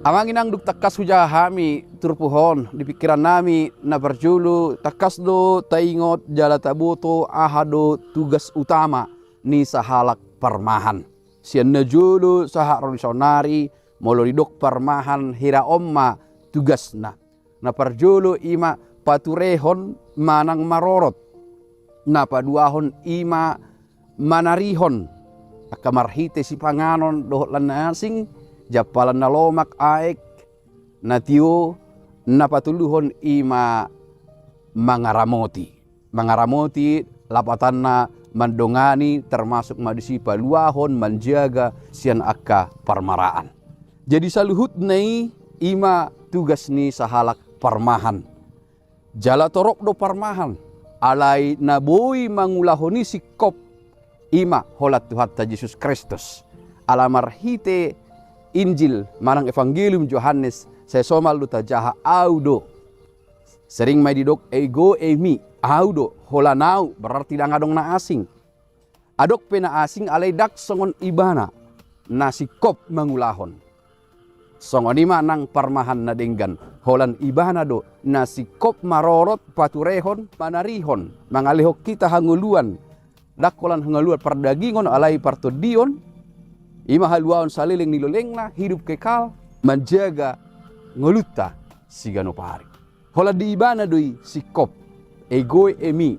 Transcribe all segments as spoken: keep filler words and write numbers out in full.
Amang inang, dung tangkas hujaha hami turpuk on, di pingkiran nami na parjolo tangkas do taingot jala taboto aha do tugas utama ni sahalak parmahan. Sian na jolo sahat ro di saonari, molo didok parmahan, hira on ma tugasna. Na parjolo i ma paturehon manang marorot. Na paduahon i ma manarihon, angka marhite sipanganon dohot lan na asing, jampalan na lomak, aek, na tio. Na patoluhon i ma mangaramoti. Mangaramoti lapatanna mandongani, termasuk ma disi paluahon, manjaga sian angka parmaraan. Jadi saluhutna i, i ma tugas ni sahalak parmahan. Jala torop do parmahan, alai na boi mangulahon i singkop, i ma holan Tuhanta Jesus Kristus. Ala marhite Injil manang Evangelium Johannes, sai somal do tajaha, Au do. Sering ma i didok ego eimi, Au do, holan Au, berarti ndang adong na asing. Adong pe na asing, alai ndang songon Ibana na singkop mangulahon. Songon i ma nang parmahan na denggan, holan Ibana do na singkop marorot, paturehon, manarihon, mangalehon hita hangoluan, ndang holan hangoluan pardagingon, alai partondion, i ma haluaon saleleng ni lelengna, hidup kekal, manjaga ngolunta siganup ari. Holan di Ibana do i singkop, ego eimi,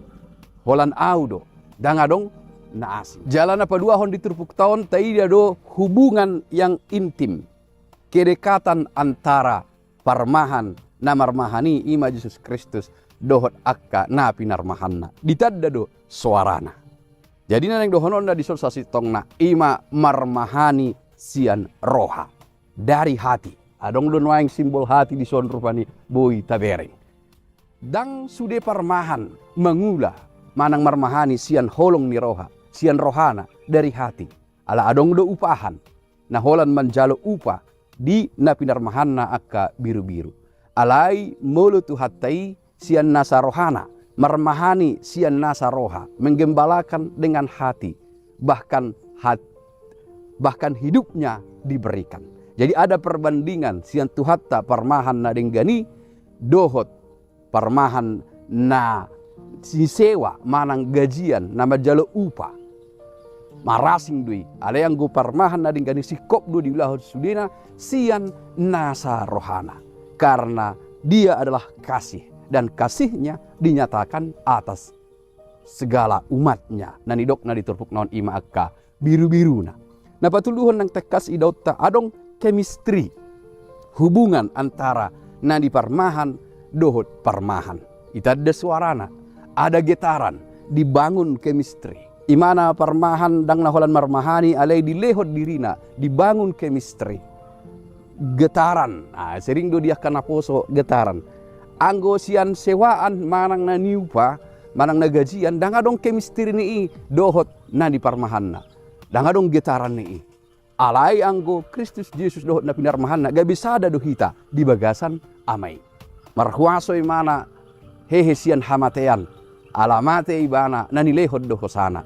holan Au do, ndang adong na asing. Jala na paduahon di turpukta on, taida do hubungan yang intim, kedekatan antara parmahan, na marmahan i, i ma Jesus Kristus, dohot angka na pinarmahanna. Ditanda do soarana. Jadi na naeng dohononna dison sasintongna, i ma marmahani sian roha, dari hati. Adong do nuaeng simbol hati dison, rupani boi tabereng. Ndang sude parmahan mangula manang marmahani sian holong ni roha, sian rohana, dari hati. Ala adong do upahan, na holan manjalo upa di na pinarmahanna angka birubiru. Alai molo Tuhanta i, sian nasa rohana, marmahani sian nasa roha, menggembalakan dengan hati, bahkan hat-, bahkan hidupnya diberikan. Jadi ada perbandingan sian Tuhanta parmahan na denggan i dohot parmahan na sisewa manang gajian, na manjalo upa. Marasing do i, alai anggo parmahan na denggan i singkop do diulahon sudena sian nasa rohana. Karena Dia adalah kasih, dan kasih-Nya dinyatakan atas segala umat-Nya. Na nidokna di turpukna on i ma angka birubiruna. Na patoluhon nang tangkas idaonta, adong chemistry, hubungan antara na di parmahan dohot parmahan. Itanda soarana, ada getaran, dibangun chemistry. I ma na parmahan ndang na holan marmahani, alai dilehon dirina, dibangun chemistry. Getaran, ah, sering do di angka naposo getaran. Anggo sian sewaan manang na niupa, manang na gajian, ndang adong chemistry ni i dohot na di parmahanna. Ndang adong getaran ni i. Alai anggo Kristus Jesus dohot na pinarmahanna, gabe sada do hita di bagasan Ama i. Marhuaso Ibana hehe sian hamatean, ala mate Ibana na nilehon do hosana.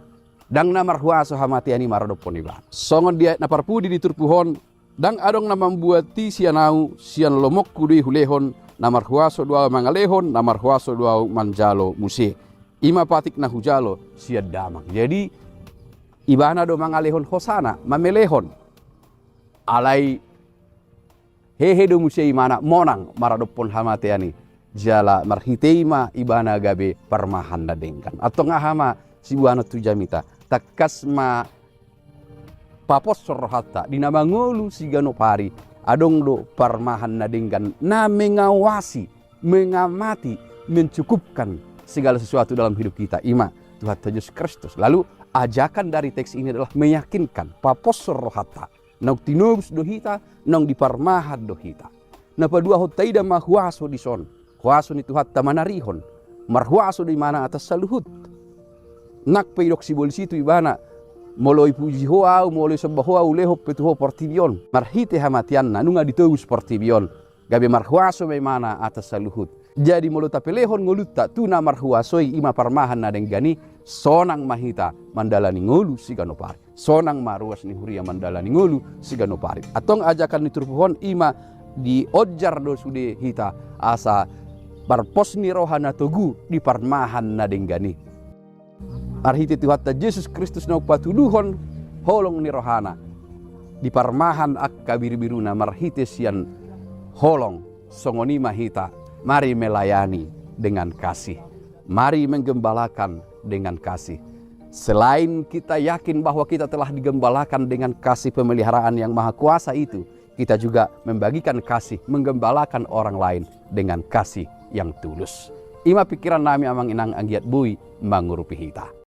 Ndang na marhuaso hamatean i maradophon Ibana. Songon di ayat na parpudi di turpuk on, ndang adong na mambuat i sian Ahu, sian lomoKu do i hulehon, na marhuaso do Ahu mangalehon, na marhuaso do Ahu manjalo muse. I ma patik na hujalo sian Damang. Jadi, Ibana do mangalehon hosana, mamelehon. Alai hehe do muse Ibana monang maradophon hamatean i. Jala marhite i ma Ibana gabe parmahan na denggan. Antong aha ma siboanon tu jamita? Tangkas ma paposhon rohanta di na mangolu siganup ari, adong do parmahan na denggan na mengawasi, mengamati, mencukupkan segala sesuatu dalam hidup kita. I ma Tuhanta Jesus Kristus. Lalu ajakan dari teks ini adalah meyakinkan, paposhon rohanta. Naung tinobus do hita, naung diparmahan do hita. Na paduahon taida ma huaso dison. Huaso ni Tuhanta manarihon. Marhuaso do Ibana atas saluhut. Nang pe didok sibolis i tu Ibana, molo ipuji Ho Ahu, molo isomba Ho Ahu, lehon pe tu Ho portibi on. Marhite hamateanna nunga ditobus portibi on. Gabe marhuaso ma Ibana atas saluhut. Jadi molo tapelehon ngolunta tu na marhuaso i, i ma parmahan na denggan i, sonang ma hita mandalani ngolu siganup ari. Sonang ma ruas ni huria mandalani ngolu siganup ari. Antong ajakan ni turpuk on i ma Dionjar do sude hita asa parpos ni roha na togu di parmahan na denggan i. Marhite Tuhanta Jesus Kristus na umpatuduhon holong ni rohana di parmahan angka birubiruna marhite sian holong, songon i ma hita. Mari melayani dengan kasih. Mari menggembalakan dengan kasih. Selain kita yakin bahwa kita telah digembalakan dengan kasih pemeliharaan yang maha kuasa itu, kita juga membagikan kasih, menggembalakan orang lain dengan kasih yang tulus. I ma pikiran nami amang inang anggiat boi mangurupi hita.